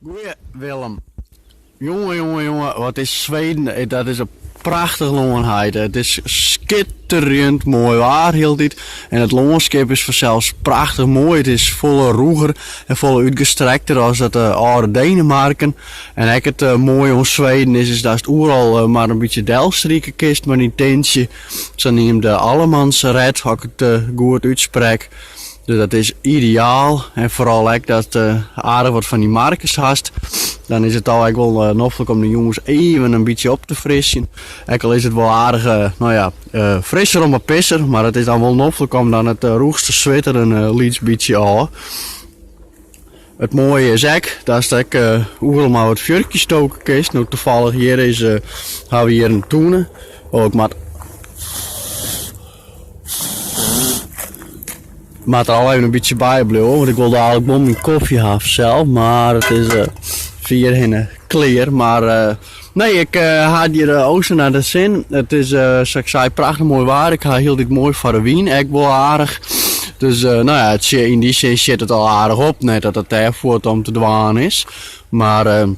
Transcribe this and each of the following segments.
Goeie Willem. Jonge, jonge, jonge, wat is Sweden, dat is in prachtich lân heit. It is skitterjend moai waar hieltyd en it lânskip is fansels prachtich moai. It is folle rûger en folle útgestrekter as it âlde Denemarken. En ek it moaie oan Sweden is, is datst oeral mar in bytsje delstrike kinst mei dyn tintsje. Saneamde allemansret, as ik it goed útsprek. Dus dat is ideaal en foaral ek dat aardich wat fan dy markes hast. Dan is it al ek wol noflik om de jûns even in bytsje op te frisjen. Ek al is it wol aardich, no ja, frisser om 'e pisser, mar it is dan wol noflik om dan it rûchste swit der in lyts bytsje ôf. It moaie is ek datst ek oeral mar wat fjurkjes stoke kinst. No tafallich hjir is, ha we hjir in tûne. Oh, ik moat moat der al even in bytsje by bliuwe, want ik wol dadelijk wol myn kofje ha fansels, mar it is fierhinne klear. Mar nee, ik ha it hjir o sa nei de sin. It is, sa't ik sei, prachtich moai waar. Ik ha hieltyd moai foar de wyn, ek wol aardich. Dus no ja, it yn dy sin sjit it al aardich op. Net dat it dêr fuort om te dwaan is, mar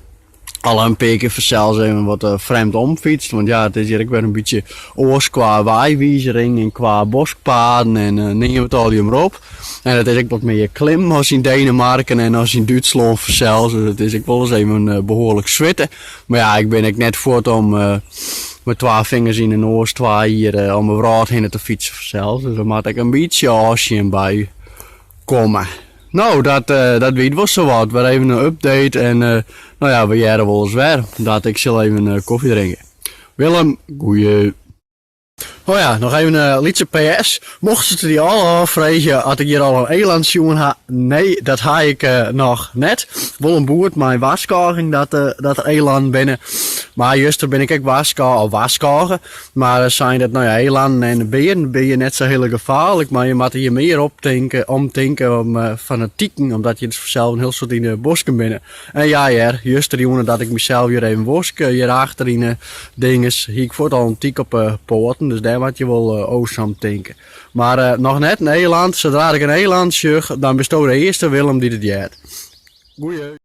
al in pear kear fansels even wat frjemd omfytst. Want ja, it is hjir ek wer in bytsje oars kwa weiwizering en kwa boskpaden en neam it allegear mar op. En it is ek wat mear klimmen as yn Denemarken en as yn Dútslân fansels. Dus it is ek wolris even behoarlik switte. Mar ja, ik bin ek net fuort om mei twa fingers yn 'e noas 2 jier om 'e wrâld hinne te fytsen fansels. Dus der moat ek in bytsje ôfsjen by komme. No, dat, dat wie it wol sawat. Wer even in update en no ja, we hearre wolris wer. Dat ik sil even kofje drinke. Willem, goeie. Oh ja, noch even in lytse PS. Mochten se dy al ôffreegje at ik hjir al in eland sjoen ha, nee, dat ha ik noch net. Wol in boerd mei warskôging dat, dat der elannen binne. Mar juster bin ik ek warskôge, of warskôge, Mar sein dat, no ja, elannen en bearen binne net sa hiele gefaarlik, mar je moatte hjir mear optinke, omtinke om fan de tiken, omdat je dus fansels in hiel soad yn de bosken binne. En ja hear, justerjûn dat ik mysels hjir even wosk, hjir achter yn de dinges, hie ik fuort al in tyk op 'e poaten, dus dêr moat je wol o sa om tinke. Mar noch net in eland, sadra ik in eland sjoch, dan bisto de earste Willem dy't it heart. Goeie.